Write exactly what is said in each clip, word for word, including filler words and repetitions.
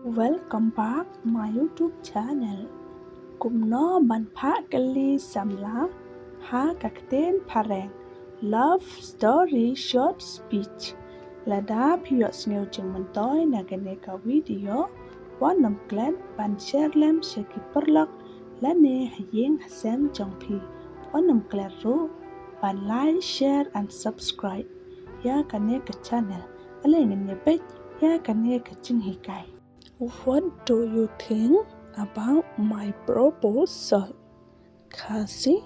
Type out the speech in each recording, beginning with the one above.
Welcome back my YouTube channel. Kumno ban phah kylli samla ha ka ktien phareng. Love story short speech. Lada phi ïohsngew jingmyntoi na kane ka video, wat nym klet ban share lem sha ki paralok lane ha ïing ha sem jong phi. Wat nym klet ruh ban like, share and subscribe ïa kane ka channel. Ale ngin ïa peit ïa kane ka jinghikai. What do you think about my proposal? Khasi,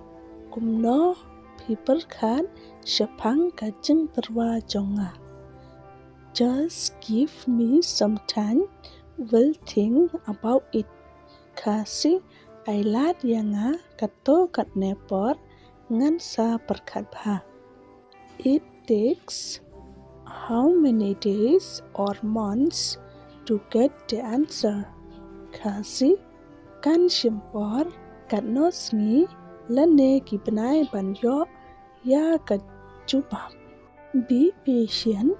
kumno phi pyrkhat shaphang ka jingtyrwa jong nga? Just give me some time, will think about it. Khasi, ai lad ïa nga katto katne por, ngan sa pyrkhat bha. It takes how many days or months to get the answer? Khasi, kan shim por katno sngi lane ki bnai ban ïoh ïa ka jubab? Be patient.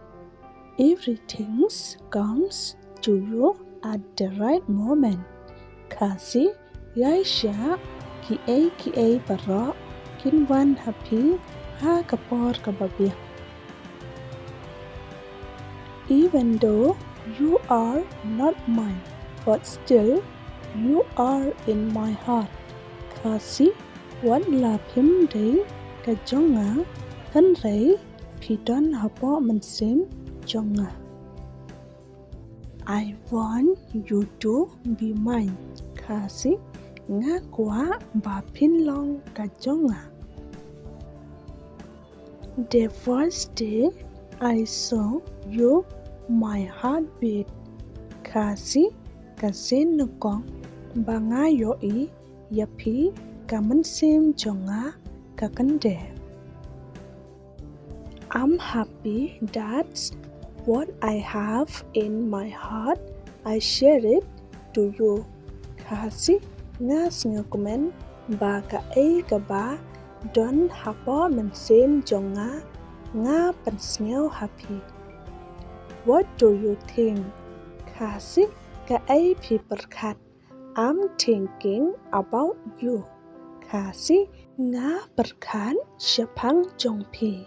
Everything comes to you at the right moment. Khasi, ïai shah, kiei kiei baroh kin wan ha phi ha ka por kaba biang. Even though you are not mine, but still you are in my heart. Khasi, wat la phim dei ka jong nga, hynrei phi don hapoh mynsiem jong nga. I want you to be mine. Khasi, nga kwah ba phin long ka jong nga. The first day I saw you, my heart beat. Khasi, ka sien nyngkong ba nga ïohi ïa phi, ka mynsiem jong nga ka kyndeh. I'm happy that what I have in my heart, I share it to you. Khasi, nga sngewkmen ba kaei kaba don hapoh mynsiem jong nga, nga pynsngew ha phi. What do you think? Khasi, kaei phi pyrkhat? I'm thinking about you. Khasi, nga pyrkhat shaphang jong phi.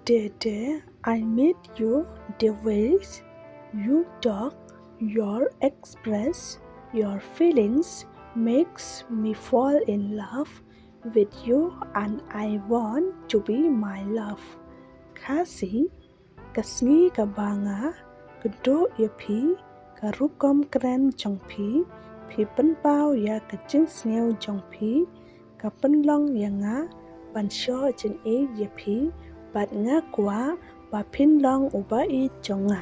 The day I meet you, the ways you talk, your express, your feelings makes me fall in love with you and I want to be my love. Khasi, ka sngi kaba nga kynduh ïa phi, ka rukom kren jong phi, phi pynpaw ïa ka jingsngew jong phi, ka pynlong ïa nga ban shoh jingïeit ïa phi, bad nga kwah ba phin long uba ïeit jong nga.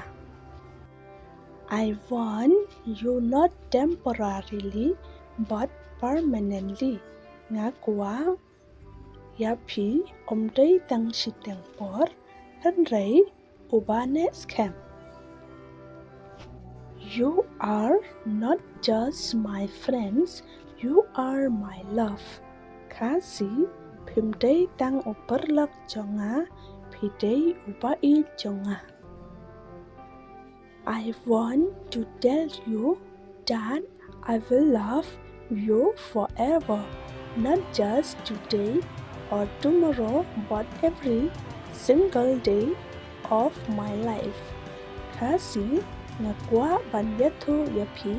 I want you not temporarily but permanently. Nga kwah ïa phi ym dei tang shiteng por, hynrei uba neh skhem. You are not just my friends, you are my love. Khasi, phim dei tang u paralok jong nga, phi dei uba ïeit jong nga. I want to tell you that I will love you forever, not just today or tomorrow, but every single day of my life. Khasi, nga kwah ban ïathuh ïa phi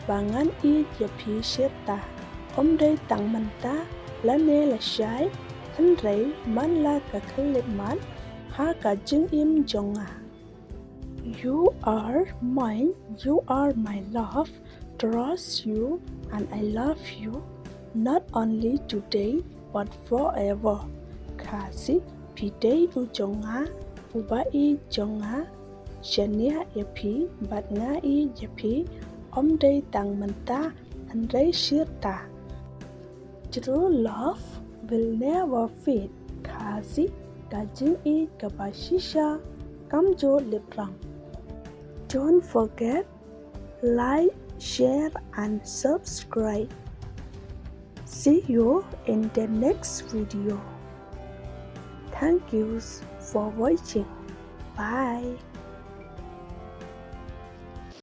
ba ngan ïeit ïa phi shirta, ym dei tang mynta lane lashai, hynrei man la ka khyllipmat ha ka jingim jong nga. You are mine, you are my love, trust you and I love you, not only today but forever. Khasi, phi dei u jong nga, uba ïeit jong nga, shaniah ïa phi bad nga ïeit ïa phi, ym dei tang mynta hynrei shirta. True love will never fade. Khasi, ka jingïeit kaba shisha kam ju lip rang. Don't forget, like, share and subscribe. See you in the next video. Thank you for watching. Bye.